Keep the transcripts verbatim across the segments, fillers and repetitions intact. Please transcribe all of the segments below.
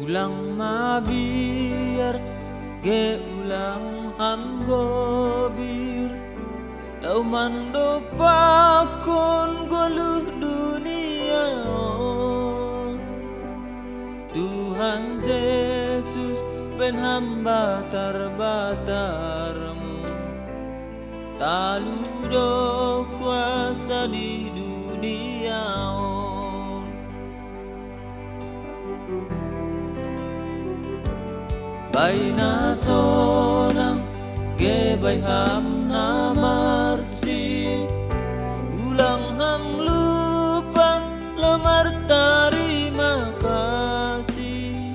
Ulang mabiar, ge ulang ham gobir. Lau mandopakon goluh dunia on. Tuhan Jesus, pen hamba tarbatarmu. Talu do kuasa di dunia on. Bai na sonang, ge bai ham na marsik. Ulang ham lupa lau martarima kasih.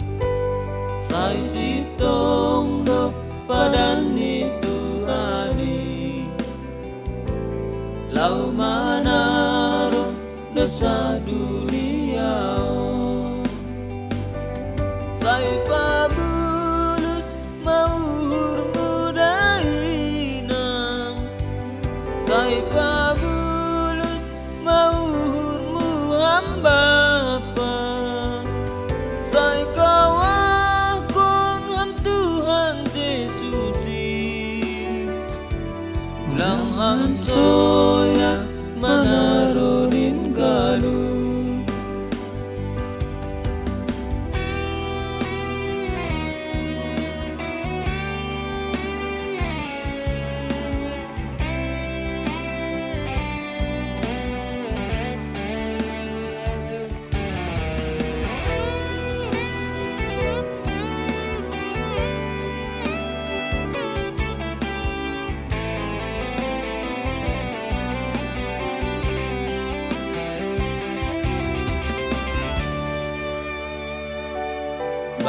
Sai sintong do padan ni Tuhan i. Lau manaron dosa dunia on. Sai pabulus ma uhurmu dainang. Sai pabulus ma uhurmu ham Bapa. Sai kawahkon ham Tuhan Jesus i. Ulang ham soya manaronin kalu.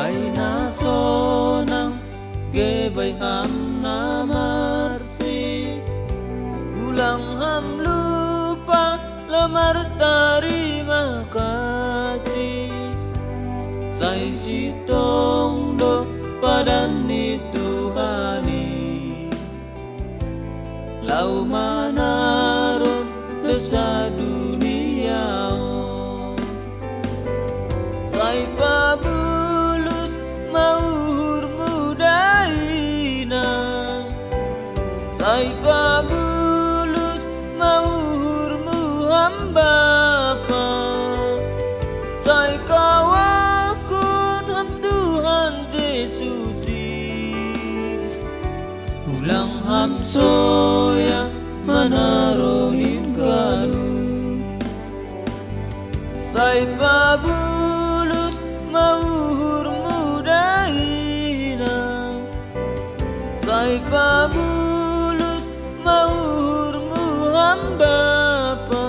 Bai na sonang, ge bai ham na marsik. Ulang ham lupa lau martarima kasih. Sai sintong do padan ni Tuhan i. Lau manaron dosa dunia on. Sai pabulus ma uhurmu dainang. Sai pabulus ma uhurmu ham Bapa. Sai kawahkon ham Tuhan Jesus i. Ulang ham soya manaronin kalu. Sai pabulus ma uhurmu dainang. Sai pabulus ma uhurmu ham Bapa.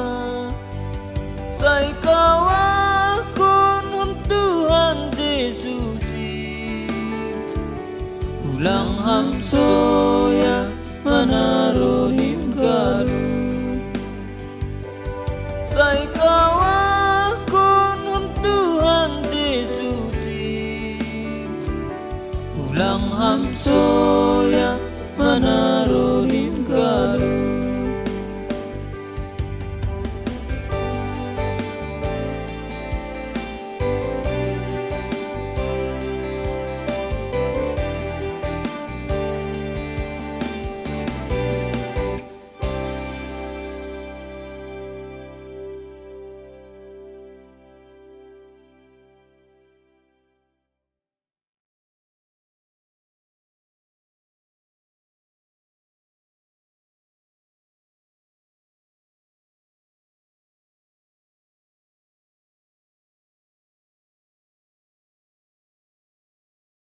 Sai kawahkon ham Tuhan Jesus i. Ulang ham soya manaronin kalu. Sai kawahkon ham Tuhan Jesus i. Ulang ham soya mana